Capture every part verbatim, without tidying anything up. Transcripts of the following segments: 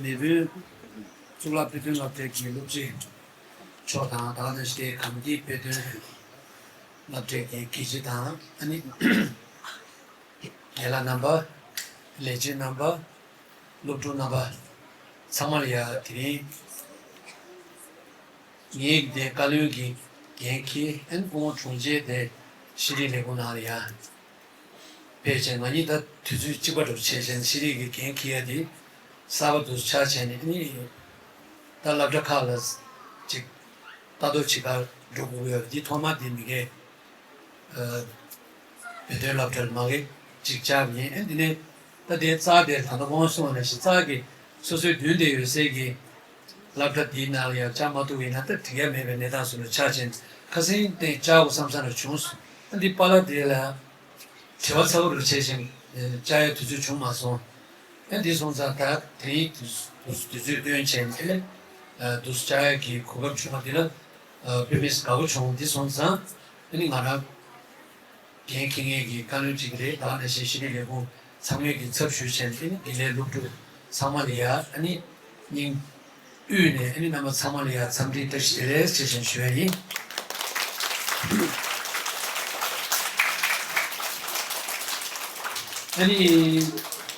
མེས་དབོན་གཙུག་ལག་དཔེ་སྟོན་སློབ་གྲྭའི་གི་སློབ་སྤྱི་མཆོག་དང་། ད་ག་ནང་བཞིན་དེ་གམ་གྱི་དཔེ་སྟོན་སློབ་གྲྭའི་གི་དགེ་ཆེ་དང་། ཨ་ནི་རྒན་ལགས་རྣམ་པ། ལས་བྱེད་རྣམ་པ། སློབ་ཕྲུག་རྣམ་པ་ཚང་མ་ལ་ཡ། དེ་རིང་ངའི་དེ་བཀའ་བློན་གྱི་འགན་འཁྱེར། ཨན་སྐུ་ངོ་དྲུང་ཆེ་དེ་ཤེས་རིག་ལས་ཁུངས་ནང་ལ་ཡ་ཕེབས་བྱས། ང་གཉིས་ད་དུས་ཚོད་གཅིག་པ་འདྲ་བྱས་བྱས་ནས་ཤེས་རིག་གི་འགན་འཁྱེར་ཡ་དེ་གསར་པ་འདུག་ཆགས་བྱས་ནས། ཨ་ནི་ད་སློབ་གྲྭ་ཁག་ལ་ཅིག་ལྟ་རྟོག་བྱེད་གར་འགྲོ་དགོས་ཀྱི་ཡོད་པ་འདི་ཐོག་མ་དེ་མི་འགའ་བོད་དོན་སློབ་གྲྭར་མ་གི་ཅིག་བཅར་ཡིན། ཨ་ནི་དེ་ནས་ད་དེ་རྩ་དེར་ད་ལྟ་དབང་སོང་ནས་ཤི་རྩ་གི་སོ་སོའི་མདུན་དེ་ཡོད་སའི་གི་སློབ་གྲྭ་འདིའི་ནང་ལ་ཡང་བཅར་མ་ཐུབ་པ་ཡིན་ན་ད་འགྲིག་ཡ་མེད་པའི་གནས་སྟངས་སུ་ལ་ཆགས་ཕྱིན། ཁ་སང་དེ་བཅར་དགོས་བསམ་ས་ལ་བྱུང་སོང་ འདི་པཱ་ལགས་དེ་ལ་དྲི་བ་ཚ་པོ་རུ་བྱས་ཤིང་བཅར་ཡའི་དུས་ཚོད་བྱུང་མ་སོང་། ཨ་འདི་སོང་ཙང་ད་དེ་རིང་དུས་དུས་ཚོད་བཏོན་བྱས་ནས་དུས་བཅར་ཡ་གི་གོ་སྐབས་བྱུང་བ་འདི་ལ་དཔེ་མི་སྲིད་དགའ་པོ་བྱུང་། འདི་སོང་ཙང་ཨ་ནི་ང་རང་འགན་འཁྱེར་མཁན་གྱི་བཀའ་བློན་གཅིག་རེད། ད་ག་ནང་བཞིན་ཤེས་རིག་ལས་ཁུངས་ཚང་མས་ཀྱི་ཚབ་ཞུས་བྱས་ནས་ཨ་ནི་དགེ་ལས་སློབ་ཕྲུག་ཚང་མ་ལ་ཡ་ཨ་ནི་སྙིང་དབུས་ནས་ཨ་ནི་རྣམ་པ་ཚང་མ་ལ་ཡ་འཚམས་འདྲི་བཀྲ་ཤིས་བདེ་ལེགས་ཞེས་བྱས་ཞུ་ཡ་ཡིན། ཨ་ནི་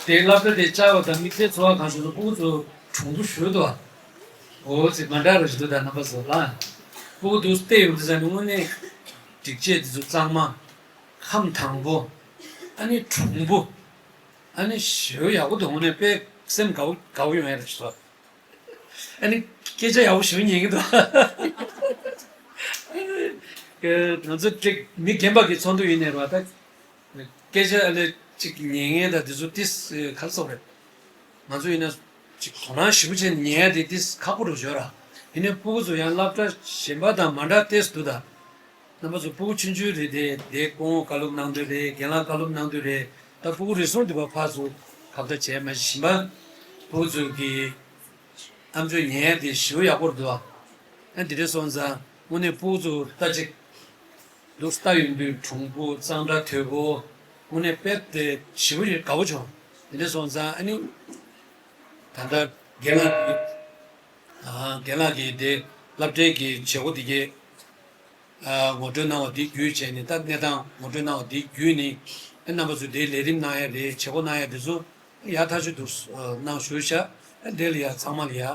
དེ་སློབ་གྲྭ་དེ་བཅར་བ་དང་དམིགས་བསལ་ཚོར་བ་གང་བྱུང་ན་ཕྲུ་གུ་ཚོ་གྲུང་པོ་ཞེ་པོ་འདུག་འོ་ཙི་མ་འདྲ་ར་ཞིག་འདུག་ད་རྣམ་པ་ཚོ་ལ་ཕྲུ་གུ་འདུག་བལྟས་ཡོང་དུས་ཙམ་ནས་དངོས་གནས་སྒྲིག་ཆས་དེ་ཚོ་གཙང་མ། ཁམས་དྭངས་པོ། ཨ་ནི་གྲུང་པོ། ཨ་ནི་ཞེ་པོ་ཡག་པོ་འདུག་འོ་ནས་དཔེ་སེམས་དགའ་པོ་དགའ་པོ་ཡོང་ཡ་རེད་ཤག་ཨ་ནི་སྐད་ཆ་ཡག་པོ་ཞེ་པོ་ཉན་གྱི་འདུག་ང་ཚོ་ཅིག་མི་རྒན་པ་གི་ཚོགས་འདུ་ཡིན་ནའི་རེད་བ། ད་སྐད་ཆ་ཨ་ནི་ཅིག་ཉན་མཁན་དང་དེ་ཚོ་ཏིས་ག་རེ་ཟེར་དགོས་རེད། ང་ཚོ་ཡིན་ན་ཅིག་དོ་སྣང་ཞེ་པོ་བྱས་ནས་ཉན་ཡ་དེ་ཏིས་ཁག་པོ་རུ་ཡོད་ར། ཡིན་ནའི་ཕྲུ་གུ་ཚོ་ཡང་སློབ་གྲྭ་གཞན་པ་དང་མ་འདྲ་ཏོག་ཙམ་འདུག་ད། རྣམ་པ་ཚོ་ཕྲུ་གུ་ཆུང་ཆུང་རེད་དེ། དེ་སྐུ་ངོ་བཀའ་སློབ་གནང་དུས་རེད། རྒན་ལགས་བཀའ་སློབ་གནང་དུས་རེད། ད་ཕྲུ་གུ་རེ་ཟུང་འདི་པ་ཕར་ཚུར་ཁ་བརྡ་བྱས་མ་གཞི་གཞན་པ་ཕྲུ་གུ་ཚོ་གི་ཨམ་ཅོག་ཉན་ཡ་དེ་ཞེ་པོ་ཡག་པོ་འདུག་ཨ་འདི་འདྲ་སོང་ཙང་དངོས་གནས་ཕྲུ་གུ་ཚོ་ལྟ་ཅིག་འདུག་ལྟ་ཡོང་དུས་གྲུང་པོ་གཙང་སྦྲ་དོད་པོ་དངོས་གནས་དཔེ་དེ་ཞེ་པོ་ཞིག་དགའ་པོ་བྱུང་། འདི་འདྲ་སོང་ཙང་ཨ་ནི་ད་ལྟ་རྒན་ལགས་ཀྱིས་ཨ་རྒན་ལགས་ཀྱིས་དེ་སློབ་གྲྭའི་གི་བྱེད་སྒོ་དེ་གའི་ཨ་ངོ་སྤྲོད་གནང་བ་འདི་བརྒྱུད་བྱས་ནས། ད་གནས་སྟངས་ངོ་སྤྲོད་གནང་བ་འདི་བརྒྱུད་ནས་ཨ་རྣམ་པ་ཚོས་འདིའི་ལས་རིམ་གནང་ཡ་རེད། བྱེད་སྒོ་གནང་ཡ་འདི་ཚོ་ཡག་ཐག་ཆོད་འདུག་གནང་བཞུགས་ཤག་ཨ་འདི་ལ་ཡ་ཚང་མ་ལ་ཡ་ཨ་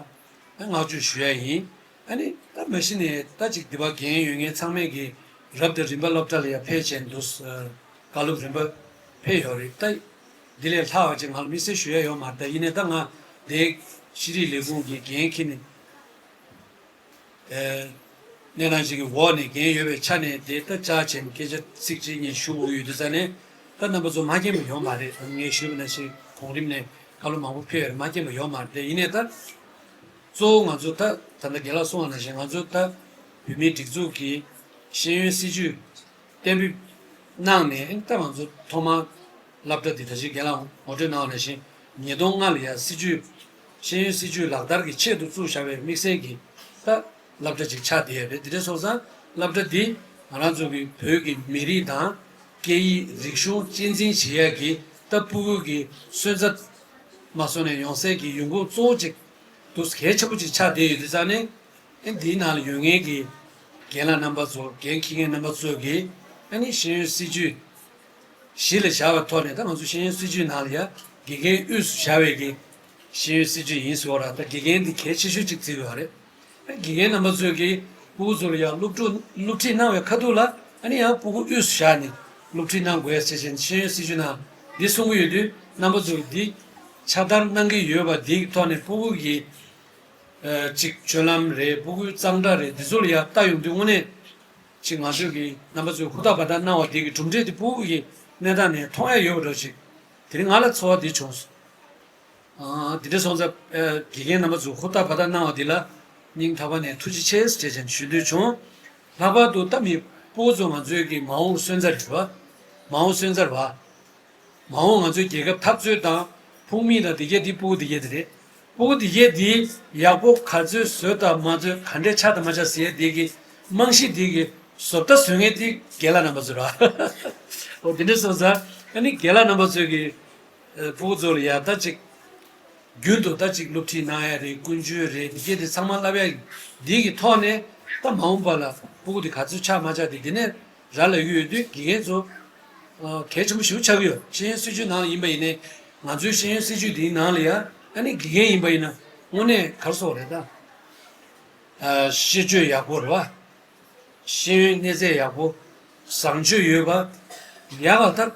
བསྔགས་བརྗོད་ཞུ་ཡ་ཡིན། ཨ་ནི་ད་མ་གཞི་ནས་ད་ཅིག་འདི་པ་འགན་ཡོད་མཁན་ཚང་མས་ཀྱི་རབ་དང་རིམ་པ་སློབ་གྲྭ་ལ་ཡ་ཕེབས་བྱས་འདུག་བཀའ་སློབ་རིམ་པ་ཕེབས་ཡོད་རེད། ད་འདི་ལས་ལྷག་པ་ཅིག་ང་ལ་དམིགས་བསལ་ཞུ་ཡ་ཡོད་མ་རེད། ད་ཡིན་ནའི་ད་ང་འདི་ཤེས་རིག་ལས་ཁུངས་ཀྱི་འགན་འཁྱེར་ནས། ཨེ། གནས་སྟངས་ཤིག་གི་འོག་ནས་འགན་ཡོད་པའི་ཆ་ནས་དེ་ལྟ་བཅའ་བྱས་ནས་སྐད་ཆ་ཚིག་གཅིག་གཉིས་ཞུ་དགོས་ཡོད་དུས་ཙང་ནས་ད་རྣམ་པ་ཚོ་མ་མཁྱེན་པ་ཡོད་མ་རེད། ངས་ཞུས་པ་ནང་བཞིན་གོང་རིམ་ནས་བཀའ་སློབ་མང་པོ་ཕེབས་ཡོད་རེད། མ་མཁྱེན་པ་ཡོད་མ་རེད། དེ་ཡིན་ནའི་ད་གཙོ་བོ་ང་ཚོ་ད་ད་ལྟ་རྒན་ལགས་གསུངས་པ་ནང་བཞིན་ང་ཚོ་ད་བོད་མིའི་སྒྲིག་འཛུགས་ཀྱི་ཤེས་ཡོན་སྲིད་བྱུས་གཏན་འབེབས་གནང་ནས་ད་ང་ཚོ་ཐོག་མར་སློབ་གྲྭ་འདི་ད་ཅི་རྒན་ལགས་ངོ་སྤྲོད་གནང་བ་ནང་བཞིན་ཉིས་སྟོང་ལྔ་ལ་ཡ་སྲིད་བྱུས་ཤེས་ཡོན་སྲིད་བྱུས་ལག་བསྟར་གྱི་ཆེད་དུ་བཙུགས་བཞག་པའི་དམིགས་བསལ་གྱི་ད་སློབ་གྲྭ་ཅིག་ཆགས་བསྡད་ཡོད་རེད། དེ་འདྲ་སོང་ཙང་སློབ་གྲྭ་འདི་ང་རང་ཚོ་གི་བོད་ཀྱི་མི་རིགས་དང་སྐད་ཡིག་རིག་གཞུང་གཅེས་འཛིན་བྱེད་ཡག་གི་ད་ཕྲུ་གུ་གི་སོན་རྩ་མ་སོང་ནས་ཡོང་སའི་གི་ཡོང་ཁུངས་གཙོ་བོ་ཅིག་ཏུ་གལ་ཆེན་པོ་ཅིག་ཆགས་བསྡད་ཡོད་དུས་ཙང་ནས། ཨ་འདིའི་ནང་ལ་ཡོད་མཁན་གྱི་རྒན་ལགས་རྣམ་པ་ཚོ། འགན་འཁྱེར་མཁན་རྣམ་པ་ཚོས་ཀྱིས་ཨ་ནི་ཤེས་ཡོན་སྲིད་བྱུས་གཞི་ལ་བཞག་པའི་ཐོག་ནས། ད་ང་ཚོ་ཤེས་ཡོན་སྲིད་བྱུས་ནང་ལ་ཡ་དགེ་རྒན་དབུས་སུ་བཞག་པའི་གི་ཤེས་ཡོན་སྲིད་བྱུས་ཡིན་ཟེར་བ་ར། ད་དགེ་རྒན་འདི་གལ་ཆེ་ཤོས་ཅིག་བརྩི་དགོས་པ་རེད། ཨ་དགེ་རྒན་རྣམ་པ་ཚོས་ཀྱིས་ཕྲུ་གུ་ཚོ་ལ་ཡ་སློབ་ཕྲུག་སློབ་ཁྲིད་གནང་བའི་ཁ་ཐུག་ལ་ཨ་ནི་ཡང་ཕྲུ་གུ་དབུས་སུ་བཞག་ནས་སློབ་ཁྲིད་གནང་དགོས་ཟེར་བཞིན་ཤེས་ཡོན་སྲིད་བྱུས་ནང་འདི་གསུང་གི་ཡོད་དུས། རྣམ་པ་ཚོས་འདི་ཕྱག་བསྟར་གནང་གི་ཡོད་པ་འདིའི་ཐོག་ནས་ཕྲུ་གུ་གི་ཨ་ཅིག་སྤྱོད་ལམ་རེད། ཕྲུ་གུའི་གཙང་སྦྲ་རེད། འདི་ཚོ་ལ་ཡ་ལྟ་ཡོང་དུས་དངོས་གནས་ཅིག་ང་ཚོས་ཀྱི་རྣམ་པ་ཚོས་ཧུར་ཐག་འབད་ཐག་གནང་བ་དེ་གི་གྲུབ་འབྲས་དེ་ཕྲུ་གུ་གི་གནས་སྟངས་ནས་མཐོང་ཡ་ཡོད་པ་འདྲ་ཞིག་དེ་རིང་ང་ལ་ཚོར་བ་དེ་བྱུང་སོང་། ཨ་དེ་འདྲ་སོང་ཙང་ཨ་དགེ་རྒན་རྣམ་པ་ཚོས་ཧུར་ཐག་འབད་ཐག་གནང་བ་དེ་ལ་སྙིང་ཐག་པ་ནས་ཐུགས་རྗེ་ཆེ་ཟེར་བྱས་ནས་ཞུ་འདོད་བྱུང་། ལྷག་པར་དུ་ད་མི་ཕྲུ་གུ་ཚོ་ང་ཚོའི་གི་མ་འོངས་སོན་རྩ་རེད་བ། མ་འོངས་སོན་རྩ་རེད་བ། མ་འོངས་ང་ཚོའི་རྒྱལ་ཁབ་འཐབ་རྩོད་དང་ཕུགས་དམིགས་དང་དེ་གས་དེ་ཕྲུ་གུ་དེ་གས་དེ་རེད། ཕྲུ་གུ་དེ་གས་དེ་ཡག་པོ་ག་ཚོད་བཟོས་དང་མ་བཟོས། ག་འདྲས་ཆགས་དང་མ་ཆགས་ཟེར་ཡས་དེ་གི་རྨང་གཞི་དེ་གི་བཟོ་ལྟ་བཟོ་མཁན་དེ་རྒན་ལགས་རྣམ་པ་ཚོ་རེད། འོ་དེ་འདྲས་སོང་ཙང་ཨ་ནི་རྒན་ལགས་རྣམ་པ་ཚོས་གི་ཨ་ཕྲུ་གུ་ཚོ་ལ་ཡ་ད་ཅིག་རྒྱུན་དུ་ད་ཅིག་སློབ་ཁྲིད་གནང་ཡ་རེད། ཀུན་སྤྱོད་རེད། དེ་གས་དེ་ཚང་མ་བསླབ་ཡ་འདི་གི་ཐོག་ནས་ད་མ་འོངས་པ་ལ་ཕྲུ་གུ་དེ་ག་ཚོད་ཆགས་མ་ཆགས་དེ་འདི་ནས་ར་ལ་ཡོད་ཡོད་དུས་དགེ་རྒན་ཚོ་ཨ་གལ་ཆེན་པོ་ཞིག་ཆགས་ཀྱི་ཡོད། ཤེས་ཡོན་སྲིད་བྱུས་ནང་ཡིན་པ་ཡིན་ནའི་ང་ཚོའི་ཤེས་ཡོན་སྲིད་བྱུས་འདིའི་ནང་ལ་ཡ་ཨ་ནི་དགེ་རྒན་ཡིན་པ་ཡིན་ན་དངོས་གནས་ག་རེ་ཟེར་དགོས་རེད་ད། ཨ་ཤེས་སྤྱོད་ཡག་པོ་རེད་བ། ཤེས་ཡོན་གནས་ཚད་ཡག་པོ། བཟང་སྤྱོད་ཡོད་པ། ཡག་པ་ལྟར་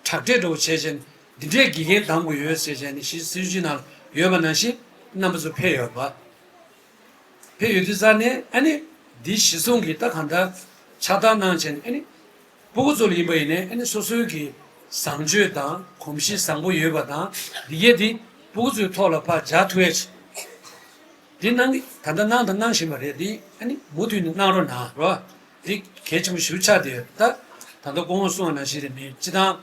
གྲ་སྒྲིག་འདྲ་བོ་བྱས་བྱས་ནས་འདི་འདྲའི་དགེ་རྒན་གདམ་དགོས་ཡོད་ཟེར་བྱས་ནས་ཤེས་སྲིད་བྱུས་ནང་ཡོད་པ་ནང་བཞིན་རྣམ་པ་ཚོ་ཕེབས་ཡོད་པ། ཕེབས་ཡོད་དུས་ཙང་ནས་ཨ་ནི་འདི་གཞི་བཟུང་གིས་ད་གང་ལྟར་ཕྱག་བསྟར་གནང་བྱས་ནས་ཨ་ནི་ཕྲུ་གུ་ཚོ་ལ་ཡིན་པ་ཡིན་ནའི་ཨ་ནི་སོ་སོའི་གི་བཟང་སྤྱོད་དང་གོམས་གཤིས་བཟང་པོ་ཡོད་པ་དང་འདི་གས་འདི་ཕྲུ་གུ་ཚོའི་ཐོག་ལ་ཕར་སྦྱར་ཐུབ་ཡ་ཅིག་འདི་གནང་གི་ད་ལྟ་གནང་དང་གནང་བཞིན་པ་རེད། འདི་ཨ་ནི་མུ་མཐུད་ནས་གནང་རོགས་གནང་རོགས། འདི་གལ་ཆེན་པོ་ཞེ་པོ་ཆགས་བསྡད་ཡོད། ད་ ད་ལྟ་སྐུ་ངོ་གསུངས་པ་ནང་བཞིན་རེད། མི་སྤྱི་བཏང་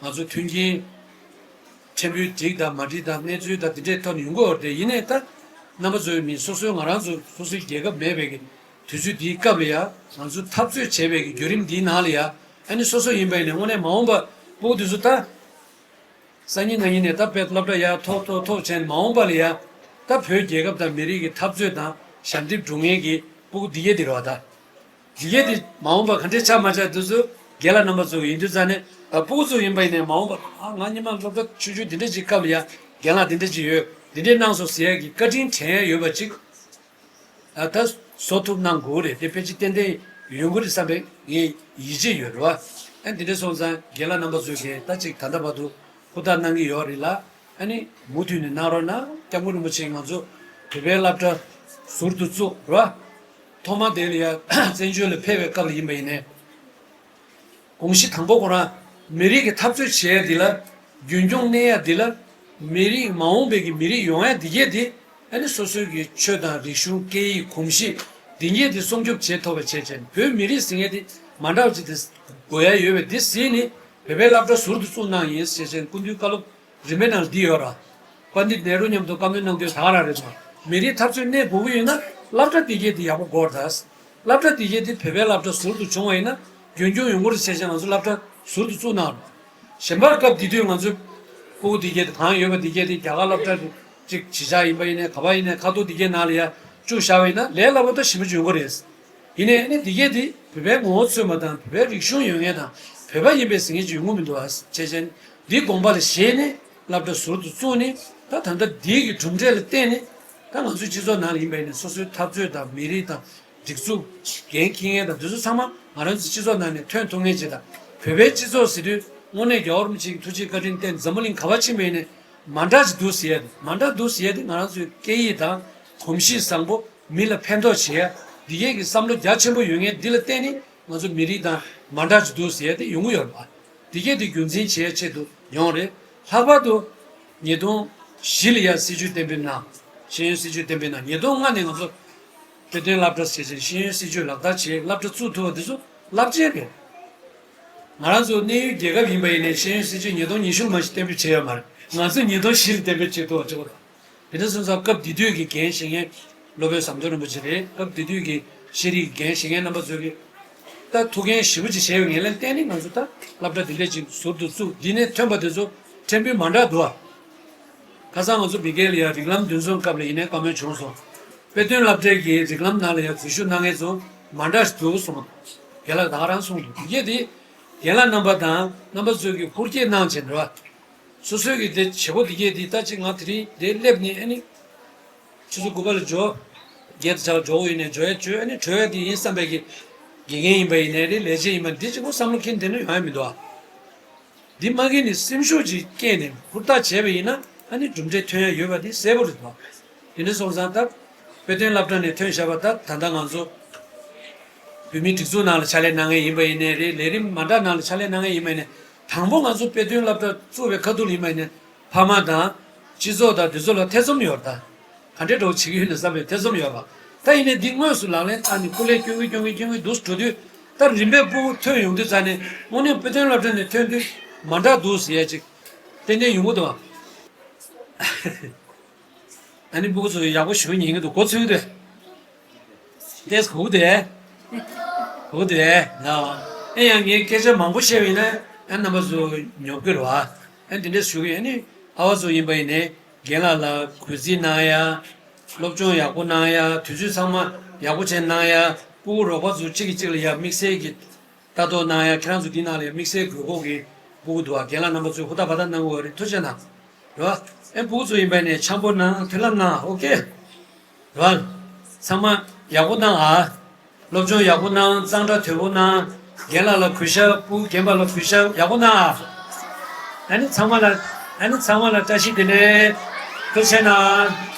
ང་ཚོ་མཐུན་རྐྱེན་ཕྲན་བུ་འགྲིག་དང་མ་འགྲིག་དང་གནས་ཚུལ་དང་དེ་འདྲའི་ཐོག་ནས་ཡོང་གི་ཡོད་རེད། ཡིན་ནའི་ད་རྣམ་པ་ཚོའི་མི་སོ་སོའི་ང་རང་ཚོ་སོ་སོའི་རྒྱལ་ཁབ་མེད་པའི་གི་དུས་ཚོད་འདིའི་སྐབས་ལ་ཡ་ང་ཚོ་འཐབ་རྩོད་བྱས་པའི་གི་བརྒྱུད་རིམ་འདིའི་ནང་ལ་ཡ་ཨ་ནི་སོ་སོ་ཡིན་པ་ཡིན་ནའི་དངོས་གནས་མ་འོངས་པ་སྤུ་གུ་དེ་ཚོ་ད། སང་ཉིན་གནངས་ཉིན་ནས་ད་དཔེ་སློབ་གྲྭ་ཡར་ཐོག་ཐོག་ཐོག་བྱས་ནས་མ་འོངས་པ་ལ་ཡ། ད་བོད་རྒྱལ་ཁབ་དང་མི་རིགས་ཀྱི་འཐབ་རྩོད་དང་ཞབས་འདེགས་སྒྲུབ་མཁན་གྱི་སྤུ་གུ་འདི་གས་འདི་རེད་བ་ད། འདི་གས་འདི་མ་འོངས་པ་ག་འདྲས་ཆགས་མ་ཆགས་འདི་ཚོ་རྒན་ལགས་རྣམ་པ་ཚོ་ཡིན་དུས་ཙང་ནས་ད་སྤུ་གུ་ཚོ་ཡིན་པ་ཡིན་ནའི་མ་འོངས་པ་ཨ་ང་སྔོན་མ་སློབ་གྲྭ་ཆུང་ཆུང་འདི་འདྲས་ཅིག་སྐབས་ལ་ཡ་རྒན་ལགས་འདི་འདྲས་ཅིག་ཡོད་འདི་འདྲས་གནང་སོང་ཟེར་ཡ་གི་བཀའ་དྲིན་དྲན་ཡ་ཡོད་པ་ཅིག་ད་ལྟ་བཟོ་ཐུབ་གནང་དགོས་རེད། དེ་ཕལ་ཆེར་ཏན་ཏན་ཡོང་གི་རེད་བསམ་པའི་ངའི་ཡིད་ཆེས་ཡོད་རེད་བ། ཨ་འདི་འདྲ་སོང་ཙང་རྒན་ལགས་རྣམ་པ་ཚོས་ཀྱིས་ད་ཅིག་ད་ལྟ་བར་དུ་ཧུར་ཐག་གནང་གི་ཡོད་རེད་ལ། ཨ་ནི་མུ་མཐུད་ནས་གནང་རོགས་གནང་། སྐྱབས་མགོན་རིན་པོ་ཆེས་ང་ཚོ་བོད་པའི་སློབ་གྲྭ་ཟུར་དུ་བཙུགས་རེད་བ། ཐོག་མ་དེ་ལ་ཡ་བཙན་བྱོལ་ལ་ཕེབས་པའི་སྐབས་ལ་ཡིན་པ་ཡིན་ནའི། དགོངས་གཞི་དང་པོ་ཁོ་རང་མི་རིགས་ཀྱི་འཐབ་རྩོད་བྱེད་ཡ་འདི་ལ་རྒྱུན་སྐྱོང་གནས་ཡ་འདི་ལ་མི་རིགས་མ་འོངས་པའི་གི་མི་རིགས་ཡོང་ཡ་འདི་གས་འདི་ཨ་ནི་སོ་སོའི་གི་ཆོས་དང་རིག་གཞུང་སྐད་ཡིག་གོམས་གཤིས་འདི་གས་འདི་སྲུང་སྐྱོབ་བྱེད་ཐུབ་པ་བྱས་བྱས་བོད་མི་རིགས་ཟེར་མཁན་འདི་མ་འདྲ་བ་ཅིག་འདི་དགོས་ཡ་ཡོད་པས་འདི་ཟེར་ནས་བོད་པའི་སློབ་གྲྭ་ཟུར་དུ་བཙུགས་གནང་ཡིན་ཟེར་བྱས་སྐུ་མདུན་བཀའ་སློབ་རིམ་པའི་ནང་ལ་འདི་ཡོད་ར། པཎྜི་ཏ་ནེ་རུ་མཉམ་དུ་བཀའ་མོལ་གནང་དུས་ད་ག་རང་རེད་དོ། མི་རིགས་འཐབ་རྩོད་གནས་དགོས་ཀྱི་ཡོད་ན་སློབ་གྲྭ་འདི་གས་འདི་ཡག་པོ་དགོས་རེད་ད། སློབ་གྲྭ་འདི་གས་འདི་བོད་པའི་སློབ་གྲྭ་ཟུར་དུ་བྱུང་བ་ཡིན་ན་རྒྱུན་སྐྱོང་ཡོང་གི་རེད་ཟེར་བྱས་ང་ཚོ་སློབ་གྲྭ་ཟུར་དུ་བཙུགས་གནང་རོགས། གཞན་པར་སྐབས་དེ་དུས་ང་ཚོའི་སྤུ་གུ་འདི་གས་དེ་གང་ཡོད་པ་འདི་གས་དེ་རྒྱ་གར་སློབ་གྲྭ་གཅིག་གཞིས་ཆགས་ཡིན་པ་ཡིན་ནའི་ག་པར་ཡིན་ནའི་ཁ་ཐོར་འདི་གས་ནང་ལ་ཡ་བཅུག་བཞག་པ་ཡིན་ན་ལས་སླ་པོ་ད་ཞེ་པོ་ཅིག་ཡོང་གི་རེད། ཡིན་ནའི་ཨ་ནི་འདི་གས་འདི་བོད་པའི་ངོ་བོ་མཚོན་པ་དང་བོད་པའི་རིག་གཞུང་ཡོད་མཁན་དང་བོད་པ་ཡིན་པའི་ཟེར་མཁན་ཅིག་ཡོང་གི་མི་འདུག་ཨ་བྱས་བྱས་ནས་འདི་དགོངས་པ་ལ་བཞེས་ནས་སློབ་གྲྭ་ཟུར་དུ་བཙུགས་ནས་ད་ད་ལྟ་འདི་གི་གྲུབ་འབྲས་ལ་བརྟེན་ནས་ད་ང་ཚོའི་སྤྱི་ཚོགས་ནང་ལ་ཡིན་པ་ཡིན་ནའི་སོ་སོའི་འཐབ་རྩོད་དང་མི་རིགས་དང་སྒྲིག་འཛུགས་འགན་འཁྱེར་མཁན་དང་འདི་ཚོ་ཚང་མ་ང་རང་ཚོའི་སྤྱི་ཚོགས་ནང་ནས་ཐོན་ཐུབ་མཁན་ཅིག་དང་བོད་པའི་སྤྱི་ཚོགས་ཟེར་དུས་དངོས་གནས་རྒྱལ་བ་རིན་པོ་ཆེའི་ཐུགས་རྗེ་བཀའ་དྲིན་བརྟེན་འཛམ་བུ་གླིང་ག་པར་ཕྱིན་པ་ཡིན་ནའི་མ་འདྲ་ཅིག་འདུག་ཟེར་ཡ་དེ་མ་འདྲ་འདུག་ཟེར་ཡ་དེ་ང་རང་ཚོའི་སྐད་ཡིག་དང་གོམས་གཤིས་བཟང་པོ་མི་ལ་ཕན་ཐོགས་བྱེད་ཡ་འདི་གས་ཀྱི་བསམ་བློ་རྒྱ་ཆེན་པོ་ཡོད་མཁན་འདི་ལ་བརྟེན་ནས་ང་ཚོ་མི་རིགས་དང་མ་འདྲ་ཅིག་འདུག་ཟེར་ཡ་དེ་ཡོང་གི་ཡོད་རེད་པ། འདི་གས་དེ་རྒྱུན་འཛིན་བྱེད་ཡ་ཆེད་དུ་ཡོང་རེད། ལྷག་པར་དུ་ཉིས་སྟོང་བཞི་ལ་ཡ་སྲིད་བྱུས་གཏན་འབེབས་གནང་། ཤེས་ཡོན་སྲིད་བྱུས་གཏན་འབེབས་གནང་། ཉིས་སྟོང་ལྔ་ནས་ང་ཚོ་དཔེ་སྟོན་སློབ་གྲྭ་ཟེར་བྱས་ཤེས་ཡོན་སྲིད་བྱུས་ལག་བསྟར་བྱས་སློབ་གྲྭ་བཙུགས་ཐུབ་པ་འདི་ཚོ་རླབས་ཆེན་རེད། ང་རང་ཚོ་གནས་ཡུལ་རྒྱལ་ཁབ་ཡིན་པ་ཡིན་ནའི་ཤེས་ཡོན་སྲིད་བྱུས་ཉིས་སྟོང་ཉི་ཤུ་ལ་མ་གཞི་གཏན་འབེབས་བྱས་ཡོད་མ་རེད། ང་ཚོས་ཉིས་སྟོང་བཞི་ལ་གཏན་འབེབས་བྱེད་ཐུབ་པ་བྱེད་དགོས་རེད། དེ་འདྲ་སོང་ཙང་སྐབས་དེ་དུས་ཀྱི་འགན་བཞེས་མཁན་སློབ་དཔོན་ཟམ་གདོང་རིན་པོ་ཆེ་རེད། སྐབས་དེ་དུས་ཀྱི་ཤེས་རིག་གི་འགན་བཞེས་མཁན་རྣམ་པ་ཚོས་ཀྱི་ད་ཐུགས་འགན་ཞེ་པོ་ཅིག་བཞེས་པའི་ངོས་ལེན་བརྟེན་ནས་ང་ཚོ་ད་སློབ་གྲྭ་འདི་འདྲ་ཅིག་ཟུར་དུ་བཙུགས། འདི་ནས་ཐོན་པ་དེ་ཚོ་ཕྲན་བུ་མ་འདྲ་འདུག་ཨ། ཁ་སང་ང་ཚོ་བི་ཀེ་ལ་ཡ་རིགས་ལམ་འདུ་འཛོམས་སྐབས་ལ་ཡིན་ནའི་བཀའ་མོལ་བྱུང་སོང་། དཔེ་སྟོན་སློབ་གྲྭའི་གི་རིགས་ལམ་ནང་ལ་ཡ་འཛུལ་ཞུགས་གནང་མཁན་ཚོ་མ་འདྲ་ཞིག་འདུག་གསུངས། རྒན་ལགས་ད་ག་རང་གསུངས་འདུག་འདི་གས་དེ་རྒན་ལགས་རྣམ་པ་དང་རྣམ་པ་ཚོས་ཀྱི་ཧུར་སྐྱེད་གནང་བྱས་འགྲོ་བ། སོ་སོའི་གི་དེ་བྱེད་སྒོ་དེ་གས་དེ་ད་ཅིག་ང་དེ་རིང་དེ་སླེབས་ནས་ཨ་ནི་ཆུ་ཚོད་དགུ་པ་ལ་འབྱོར། བརྒྱད་དང་ཆ་ལ་འབྱོར་ཡིན་ནའི་འབྱོར་ཡ་བྱོས། ཨ་ནི་གྲོལ་ཡ་དེ་ཡིན་བསམ་པའི་གི་དགེ་རྒན་ཡིན་པ་ཡིན་ནའི་རེད། ལས་བྱེད་ཡིན་པ་འདི་གཅིག་པོ་བསམ་བློ་འཁྱེར་བསྡད་ན་ཡོང་ཡ་མི་འདུག་ཨ། འདི་མ་འཁྱེར་ནས་སེམས་ཤུགས་ཅིག་བསྐྱེད་ནས་ཧུར་ཐག་བྱས་པ་ཡིན་ན་ཨ་ནི་གྲུབ་འབྲས་ཐོན་ཡ་ཡོད་པ་དེ་གསལ་པོ་རེད་དོ། དེ་འདྲ་སོང་ཙང་ད་དཔེ་སྟོན་སློབ་གྲྭ་ནས་ཐོན་བཞག་པ་ད་ད་ལྟ་ང་ཚོ་བོད་མིའི་སྒྲིག་འཛུགས་ནང་ལ་ཕྱག་ལས་གནང་མཁན་ཡིན་པ་ཡིན་ནའི་རེད། ལས་རིམ་མ་འདྲ་ནང་ལ་ཕྱག་ལས་གནང་མཁན་ཡིན་པ་ཡིན་ནའི་དང་པོ་ང་ཚོ་དཔེ་སྟོན་སློབ་གྲྭ་བཙུགས་པའི་ཁ་ཐུག་ལ་ཡིན་པ་ཡིན་ནའི་ཕ་མ་དང་སྤྱི་ཚོགས་དང་འདི་ཚོ་ལ་ཐེ་ཚོམ་ཡོད་རེད་ད། ག་འདྲས་འགྲོ་བྱེད་ཀྱི་ཡོད་ན་བསམ་པའི་ཐེ་ཚོམ་ཡོད་པ། ད་ཡིན་ནའི་འདི་དངོས་སུ་ལག་ལེན་བསྟར་ནས་སྐུ་ལས་སྐྱོན་གྱི་སྐྱོན་གྱི་སྐྱོན་གྱི་འདུག་འགྲོ་དུས་ད་རིམ་པས་སྤུ་གུ་ཐོན་ཡོང་དུས་ཙ་ནས་དངོས་གནས་དཔེ་སྟོན་སློབ་གྲྭ་ནས་ཐོན་དུས་མ་འདྲ་འདུག་ཟེར་ཡ་ཅིག་ཏན་ཏན་ཡོང་གི་འདུག་ཨ། ཨ་ནི་སྤུ་གུ་ཚོ་ཡག་པོ་ཞེ་པོ་ཉན་གྱི་འདུག་མགོ་ཚོས་ཀྱི་འདུག་ཏེས་གོ་གི་འདུག་ཨེ། གོ་གི་འདུག་ཨེ། ཨེ་ཡང་ངས་སྐད་ཆ་མང་པོ་བཤད་པ་ཡིན་ན་ཨ་རྣམ་པ་ཚོ་ཉོབ་ཀྱི་རེད་བ། ཨ་འདི་འདྲས་ཞུ་གི་ཡོད། ཨ་ནི་ཨ་བ་ཚོ་ཡིན་པ་ཡིན་ནའི་རྒན་ལགས་ལ་གུས་བརྩི་གནང་ཡ། སློབ་སྦྱོང་ཡག་པོ་གནང་ཡ། དུས་ཚོད་ཚང་མ་ཡག་པོ་བྱས་གནང་ཡ། སྤུ་གུ་རོགས་པ་ཚོ་གཅིག་གིས་གཅིག་ལ་ཡ་དམིགས་བསལ་གྱི་ལྟ་རྟོག་གནང་ཡ། ཁྱེད་རང་ཚོ་འདི་ནང་ལ་ཡ་དམིགས་བསལ་དགོས་མཁོ་གི་སྤུ་གུ་འདུག་བ། རྒན་ལགས་རྣམ་པ་ཚོས་ཧུར་ཐག་འབད་ཐག་གནང་དགོས་པ་རེད། ཐུགས་རྗེ་གནང་། རེད་བ། ཨེ་སྤུ་གུ་ཚོ་ཡིན་པ་ཡིན་ནའི་འཆམ་པོ་གནང་མཐུན་ལམ་གནང་། ཨོ་ཀེ། རེད་བ། ཚང་མ་ཡག་པོ་གནང་ཨ། སློབ་སྦྱོང་ཡག་པོ་གནང་། གཙང་སྦྲ་དོད་པོ་གནང་། རྒན་ལགས་ལ་གུས་ཞབས། སྤུ་གུ་རྒན་པ་ལ་གུས་ཞབས། ཡག་པོ་གནང་ཨ། ཨ་ནི་ཚང་མ་ལ་ཨ་ནི་ཚང་མ་ལ་བཀྲ་ཤིས་བདེ་ལེགས། ཐུགས་རྗེ་གནང་།